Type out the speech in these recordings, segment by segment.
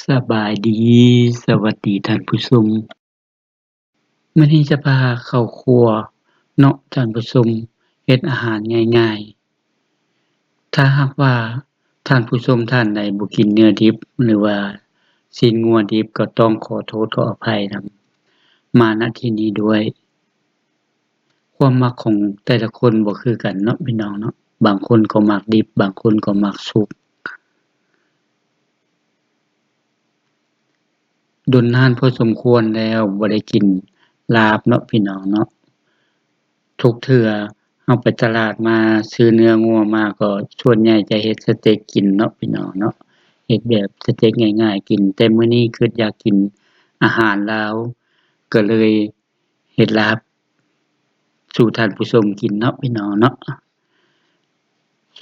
ສະບາຍດີ, ສະຫວັດດີທ່ານຜູ້ຊົມ. ມື້ນີ້ຈະພາເຂົ້າຄົວເນາະທ່ານຜູ້ຊົມ, ເຮັດອາຫານງ່າຍໆ. ຖ້າຫາກວ່າທ່ານຜູ້ຊົມທ່ານໃດບໍ່ກິນເນື້ອດິບ ຫຼືວ່າຊີ້ນງົວດິບ ກໍຕ້ອງຂໍໂທດຂໍອະໄພນຳມາ ນະ ທີ່ນີ້ດ້ວຍ. ຄວາມມັກຂອງແຕ່ລະຄົນບໍ່ຄືກັນເນາະພີ່ນ້ອງເນາະ, ບາງຄົນກໍມັກດິບ ບາງຄົນກໍມັກສຸກ. ດົນນານພໍສົມຄວນແລ້ວບໍ່ໄດ້ກິນລາບເນາະພີ່ນ້ອງເນາະ. ທຸກເທື່ອເຮົາໄປຕະຫຼາດມາຊື້ເນື້ອງົວມາກໍສ່ວນໃຫຍ່ຈະເຮັດສະເຕັກກິນເນາະພີ່ນ້ອງເນາະ, ເຮັດແບບສະເຕັກງ່າຍໆກິນ. ແຕ່ມື້ນີ້ຄິດຢາກກິນອາຫານລາວ ກໍເລີຍເຮັດລາບສູ່ທ່ານຜູ້ຊົມກິນເນາະພີ່ນ້ອງເນາະ.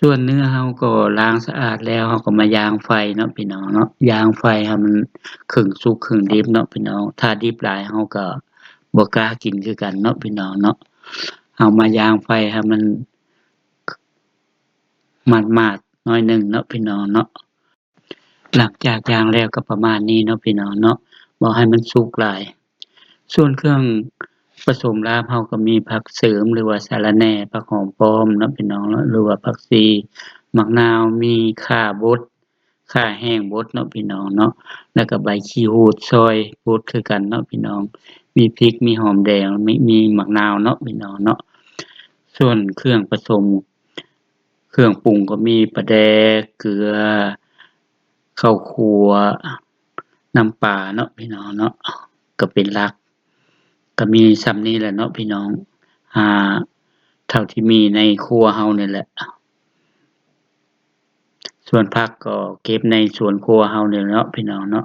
ສ່ວນເນື້ອເຮົາກໍລ້າງສະອາດແລ້ວ ເຮົາກໍມາຢ່າງໄຟເນາະພີ່ນ້ອງເນາະ, ຢ່າງໄຟໃຫ້ມັນເຄິ່ງສຸກເຄິ່ງດິບເນາະພີ່ນ້ອງ. ຖ້າດິບຫຼາຍເຮົາກໍບໍ່ກ້າກິນຄືກັນເນາະພີ່ນ້ອງເນາະ. ເຮົາມາຢ່າງໄຟໃຫ້ມັນໝາດໆໜ້ອຍໜຶ່ງເນາະພີ່ນ້ອງເນາະ. ຫຼັງຈາກຢ່າງແລ້ວກໍປະມານນີ້ເນາະພີ່ນ້ອງເນາະ, ບໍ່ໃຫ້ມັນສຸກຫຼາຍ. ສ່ວນເຄື່ອງປະສົມລາບເຮົາກໍມີຜັກເສີມ ຫຼືວ່າສາລະແໜ່, ຜັກຫອມປ້ອມເນາະພີ່ນ້ອງເນາະ, ຫຼືວ່າຜັກຊີ, ໝາກນາວ, ມີຂ່າບົດ, ຂ່າແຫ້ງບົດເນາະພີ່ນ້ອງເນາະ, ແລ້ວກໍໃບຂີ້ຫູດຊອຍບົດຄືກັນເນາະພີ່ນ້ອງ, ມີພິກ, ມີຫອມແດງ, ມີ ມີໝາກນາວເນາະພີ່ນ້ອງເນາະ. ສ່ວນເຄື່ອງປະສົມ ເຄື່ອງປຸງກໍມີປາແດກ, ເກືອ, ເຂົ້າຂົ້ວ, ນ້ຳປາເນາະພີ່ນ້ອງເນາະ, ກໍເປັນຫຼັກ. ກໍມີສ່ຳນີ້ແຫຼະເນາະພີ່ນ້ອງ, ຫາເທົ່າທີ່ມີໃນຄົວເຮົານີ້ແຫຼະ. ສ່ວນຜັກກໍເກັບໃນສວນຄົວເຮົານີ້ແຫຼະເນາະພີ່ນ້ອງເນາະ.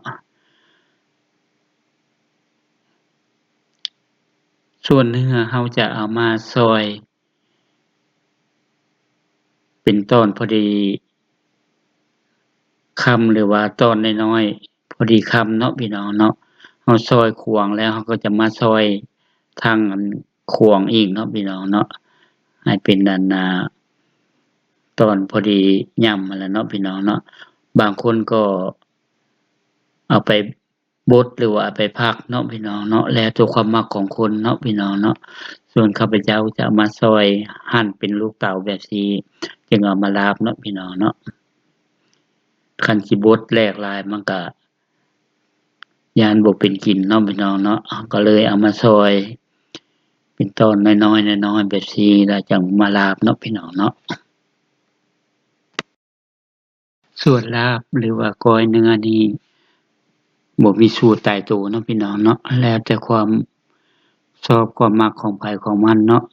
ສ່ວນເນື້ອເຮົາຈະເອົາມາຊອຍ ເປັນຕອນພໍດີຄຳ ຫຼືວ່າຕອນນ້ອຍໆພໍດີຄຳເນາະພີ່ນ້ອງເນາະ. ເຮົາຊອຍຂວາງແລ້ວ ເຮົາກໍຈະມາຊອຍທາງອັນຂວາງອີກເນາະພີ່ນ້ອງເນາະ, ໃຫ້ເປັນອັນ ອາ ຕອນພໍດີຫຍ້ຳຫັ້ນແຫຼະເນາະພີ່ນ້ອງເນາະ. ບາງຄົນກໍເອົາໄປ ບົດ ຫຼືວ່າເອົາໄປຜັກເນາະພີ່ນ້ອງເນາະ, ແລ້ວແຕ່ຄວາມມັກຂອງຄົນເນາະພີ່ນ້ອງເນາະ. ສ່ວນຂ້າພະເຈົ້າຈະເອົາມາຊອຍ ຫັ່ນເປັນລູກເຕົ໋າແບບຊີ້ ຈຶ່ງເອົາມາລາບເນາະພີ່ນ້ອງເນາະ. ຄັນຊິບົດແຫຼກຫຼາຍມັນກະຢ້ານບໍ່ເປັນກິນເນາະພີ່ນ້ອງເນາະ, ເຮົາກໍເລີຍເອົາມາຊອຍເປັນຕອນນ້ອຍໆ ນ້ອຍໆແບບຊີ້ ແລ້ວຈັ່ງມາລາບເນາະພີ່ນ້ອງເນາະ. ສ່ວນລາບ ຫຼືວ່າກ້ອຍເນື້ອນີ້ ບໍ່ມີສູດຕາຍໂຕເນາະພີ່ນ້ອງເນາະ, ແລ້ວແຕ່ຄວາມຊອບຄວາມມັກຂອງໃຜຂອງມັນເນາະ.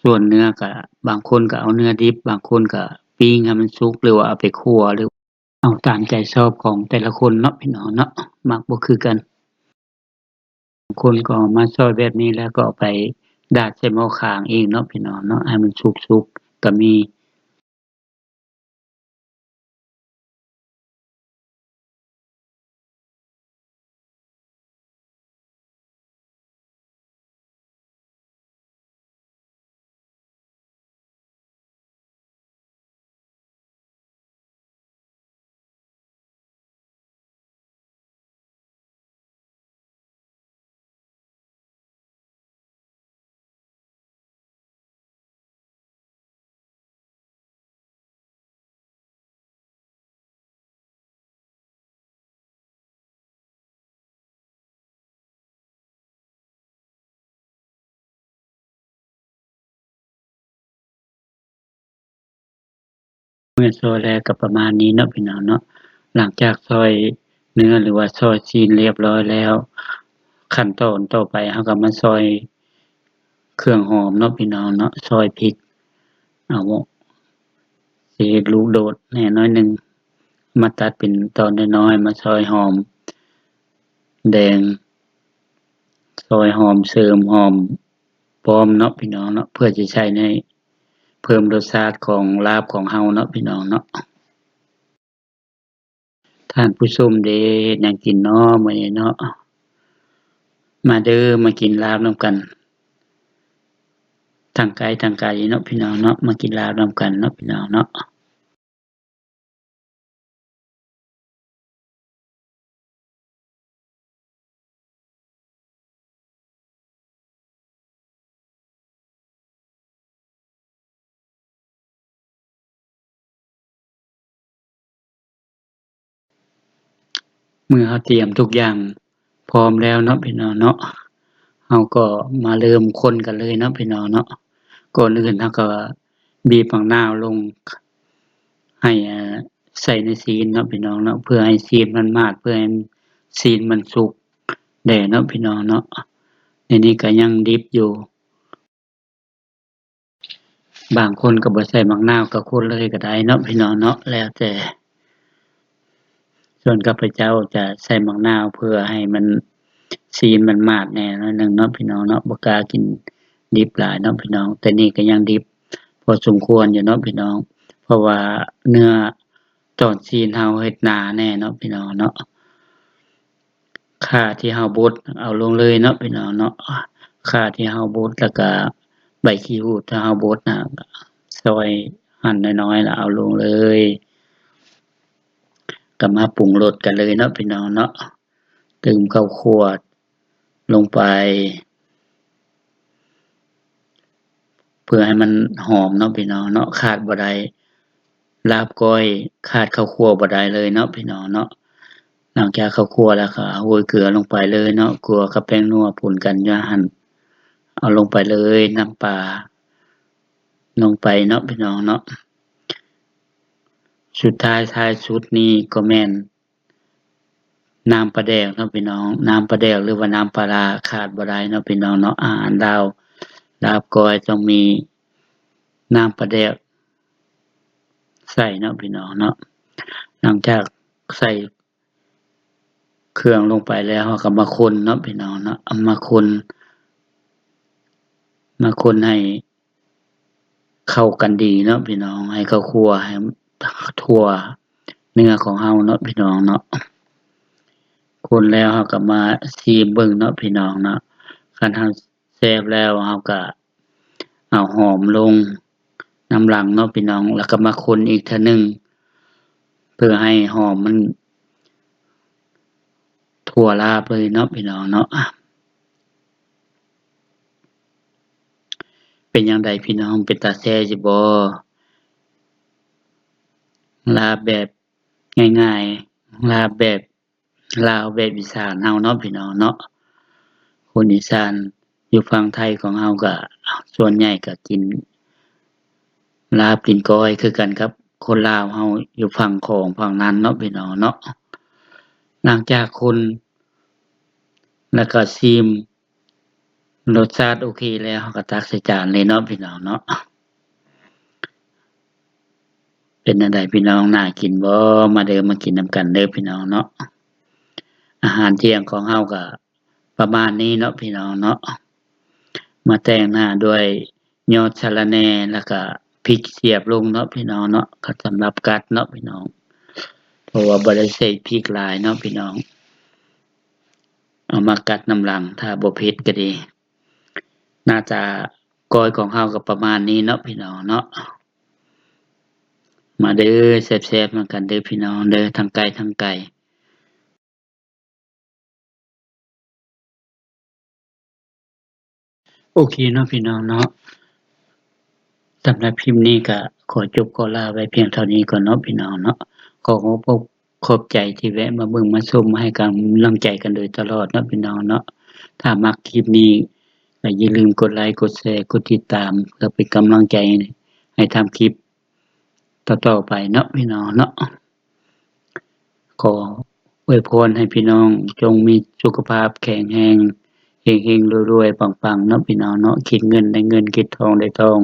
ສ່ວນເນື້ອກະ ບາງຄົນກະເອົາເນື້ອດິບ, ບາງຄົນກະປີ້ງໃຫ້ມັນສຸກ ຫຼືວ່າເອົາໄປຂົ້ວ ຫຼືເອົາຕາມໃຈຊອບຂອງແຕ່ລະຄົນເນາະພີ່ນ້ອງເນາະ, ມັກບໍ່ຄືກັນ. ບາງຄົນກໍເອົາມາຊອຍແບບນີ້ ແລ້ວກໍເອົາໄປດາດໃສ່ໝໍ້ຄາງອີກເນາະພີ່ນ້ອງເນາະ, ໃຫ້ມັນສຸກໆກໍມີ. ເມື່ອຊອຍແລ້ວກໍປະມານນີ້ເນາະພີ່ນ້ອງເນາະ. ຫຼັງຈາກຊອຍເນື້ອ ຫຼືວ່າຊອຍຊີ້ນລຽບຮ້ອຍແລ້ວ, ຂັ້ນຕອນຕໍ່ໄປເຮົາກໍມາຊອຍເຄື່ອງຫອມເນາະພີ່ນ້ອງເນາະ, ຊອຍພິກ ເອົາ ຊິເຮັດລູກໂດດແດ່ໜ້ອຍໜຶ່ງ, ມາຕັດເປັນຕອນນ້ອຍໆ, ມາຊອຍຫອມແດງ, ຊອຍຫອມເສີມ, ຫອມປ້ອມເນາະພີ່ນ້ອງເນາະ, ເພື່ອຊິໃສ່ໃນ ເພີ່ມລົດຊາດຂອງລາບຂອງເຮົາເນາະພີ່ນ້ອງເນາະ. ທ່ານຜູ້ຊົມເດ ເຮັດຫຍັງກິນເນາະມື້ນີ້ເນາະ? ມາເດີ ມາກິນລາບນຳກັນ ທັງໄກທັງໄກເນາະພີ່ນ້ອງເນາະ, ມາກິນລາບນຳກັນເນາະພີ່ນ້ອງເນາະ. ເມື່ອເຮົາຕຽມທຸກຢ່າງພ້ອມແລ້ວເນາະພີ່ນ້ອງເນາະ, ເຮົາກໍມາເລີ່ມຄົນກັນເລີຍເນາະພີ່ນ້ອງເນາະ. ກ່ອນອື່ນເຮົາກໍບີບໝາກນາວລົງໃຫ້ ເອີ ໃສ່ໃນຊີ້ນເນາະພີ່ນ້ອງເນາະ, ເພື່ອໃຫ້ຊີ້ນມັນມາດ ເພື່ອໃຫ້ຊີ້ນມັນສຸກແດ່ເນາະພີ່ນ້ອງເນາະ. ໃນນີ້ກໍຍັງດິບຢູ່. ບາງຄົນກໍບໍ່ໃສ່ໝາກນາວ ກໍຄົນເລີຍກໍໄດ້ເນາະພີ່ນ້ອງເນາະ, ແລ້ວແຕ່. ສ່ວນຂ້າພະເຈົ້າຈະໃສ່ໝາກນາວເພື່ອໃຫ້ມັນ ຊີ້ນມັນມາດແດ່ໜ້ອຍໜຶ່ງເນາະພີ່ນ້ອງເນາະ, ບໍ່ກ້າກິນດິບຫຼາຍເນາະພີ່ນ້ອງ. ແຕ່ນີ້ກໍຍັງດິບພໍສົມຄວນຢູ່ເນາະພີ່ນ້ອງ, ເພາະວ່າເນື້ອຕອນຊີ້ນເຮົາເຮັດໜາແດ່ເນາະພີ່ນ້ອງເນາະ. ຂ່າທີ່ເຮົາບົດເອົາລົງເລີຍເນາະພີ່ນ້ອງເນາະ, ຂ່າທີ່ເຮົາບົດ ແລ້ວກະໃບຂີ້ຫູດທີ່ເຮົາບົດນະ ຊອຍ ຫັ່ນນ້ອຍໆ ແລ້ວເອົາລົງເລີຍ. ກໍມາປຸງລົດກັນເລີຍເນາະພີ່ນ້ອງເນາະ, ຕື່ມເຂົ້າຂົ້ວລົງໄປ ເພື່ອໃຫ້ມັນຫອມເນາະພີ່ນ້ອງເນາະ. ຂາດບໍ່ໄດ້ ລາບກ້ອຍຂາດເຂົ້າຂົ້ວບໍ່ໄດ້ເລີຍເນາະພີ່ນ້ອງເນາະ. ຫຼັງຈາກເຂົ້າຂົ້ວແລ້ວກໍໂຮຍເກືອລົງໄປເລີຍເນາະ, ເກືອກັບແປ້ງນົວປົນກັນຢູ່ຫັ້ນ, ເອົາລົງໄປເລີຍ. ນ້ຳປາລົງໄປເນາະພີ່ນ້ອງເນາະ. ສຸດທ້າຍທ້າຍສຸດນີ້ກໍແມ່ນ ນ້ຳປາແດກເນາະພີ່ນ້ອງ, ນ້ຳປາແດກ ຫຼືວ່ານ້ຳປາຮ້າຂາດບໍ່ໄດ້ເນາະພີ່ນ້ອງເນາະ. ອາຫານລາວ ລາບກ້ອຍຕ້ອງມີນ້ຳປາແດກໃສ່ເນາະພີ່ນ້ອງເນາະ. ຫຼັງຈາກໃສ່ເຄື່ອງລົງໄປແລ້ວ ເຮົາກໍມາຄົນເນາະພີ່ນ້ອງເນາະ, ເອົາມາຄົນ ມາຄົນໃຫ້ ເຂົ້າກັນດີເນາະພີ່ນ້ອງ, ໃຫ້ເຂົ້າຂົ້ວ ໃຫ້ທົ່ວເນື້ອຂອງເຮົາເນາະພີ່ນ້ອງເນາະ. ຄົນແລ້ວເຮົາກໍມາຊີມເບິ່ງເນາະພີ່ນ້ອງເນາະ, ຄັນເຮົາແຊບແລ້ວ ເຮົາກໍເອົາຫອມລົງນຳຫຼັງເນາະພີ່ນ້ອງ, ແລ້ວກໍມາຄົນອີກເທື່ອໜຶ່ງ ເພື່ອໃຫ້ຫອມມັນທົ່ວລາບເລີຍເນາະພີ່ນ້ອງເນາະ. ເປັນຈັ່ງໃດພີ່ນ້ອງ ເປັນຕາແຊບຢູ່ບໍ່? ລາບແບບງ່າຍໆ ລາບແບບລາວ ແບບອີສານເຮົາເນາະພີ່ນ້ອງເນາະ. ຄົນອີສານຢູ່ຝັ່ງໄທຂອງເຮົາກໍສ່ວນໃຫຍ່ກໍກິນລາບກິນກ້ອຍຄືກັນກັບຄົນລາວເຮົາຢູ່ຝັ່ງຂອງຝັ່ງນັ້ນເນາະພີ່ນ້ອງເນາະ. ຫຼັງຈາກຄົນ ແລ້ວກໍຊີມ ລົດຊາດໂອເຄແລ້ວ ເຮົາກໍຕັກໃສ່ຈານເລີຍເນາະພີ່ນ້ອງເນາະ. ເປັນແນວໃດພີ່ນ້ອງ ໜ້າກິນບໍ່? ມາເດີ ມາກິນນຳກັນເດີພີ່ນ້ອງເນາະ. ອາຫານທ່ຽງຂອງເຮົາກໍປະມານນີ້ເນາະພີ່ນ້ອງເນາະ. ມາແຕ່ງໜ້າດ້ວຍຍອດສະລະແໜ່ ແລ້ວກໍພິກສຽບລົງເນາະພີ່ນ້ອງເນາະ, ກໍສຳລັບກັດເນາະພີ່ນ້ອງ, ເພາະວ່າບໍ່ໄດ້ໃສ່ພິກຫຼາຍເນາະພີ່ນ້ອງ. ເອົາມາກັດນຳຫຼັງ ຖ້າບໍ່ເຜັດກໍດີ. ໜ້າຕາກ້ອຍຂອງເຮົາກໍປະມານນີ້ເນາະພີ່ນ້ອງເນາະ. ມາເດີ ແຊບໆນຳກັນເດີພີ່ນ້ອງເດີ ທັງໃກ້ທັງໄກ. ໂອເຄເນາະພີ່ນ້ອງເນາະ, ສຳລັບຄລິບນີ້ກໍຂໍຈົບຂໍລາໄວ້ພຽງເທົ່ານີ້ກ່ອນເນາະພີ່ນ້ອງເນາະ. ຂໍຂອບ ຂອບໃຈທີ່ແວະມາເບິ່ງມາຊົມ ໃຫ້ກຳລັງໃຈກັນໂດຍຕະຫຼອດເນາະພີ່ນ້ອງເນາະ. ຖ້າມັກຄລິບນີ້ກໍຢ່າລືມກົດໄລ ກົດແຊ ກົດຕິດຕາມ ເພື່ອເປັນກຳລັງໃຈໃຫ້ທຳຄລິບຕໍ່ໆໄປເນາະພີ່ນ້ອງເນາະ. ຂໍອວຍພອນໃຫ້ພີ່ນ້ອງຈົ່ງມີສຸຂະພາບແຂງແຮງ ເຮັງໆ ລວຍໆ ປັງໆ ເນາະພີ່ນ້ອງເນາະ, ຄິດເງິນໄດ້ເງິນ ຄິດທອງໄດ້ທອງ.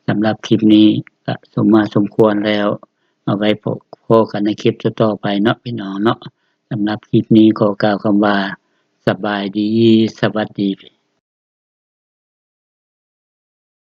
ສຳລັບຄລິບນີ້ກະສົມມາສົມຄວນແລ້ວ, ເອົາໄວ້ພໍ້ກັນໃນຄລິບຕໍ່ໆໄປເນາະພີ່ນ້ອງເນາະ. ສຳລັບຄລິບນີ້ຂໍກ່າວຄຳວ່າ ສະບາຍດີ ສະຫວັດດີ.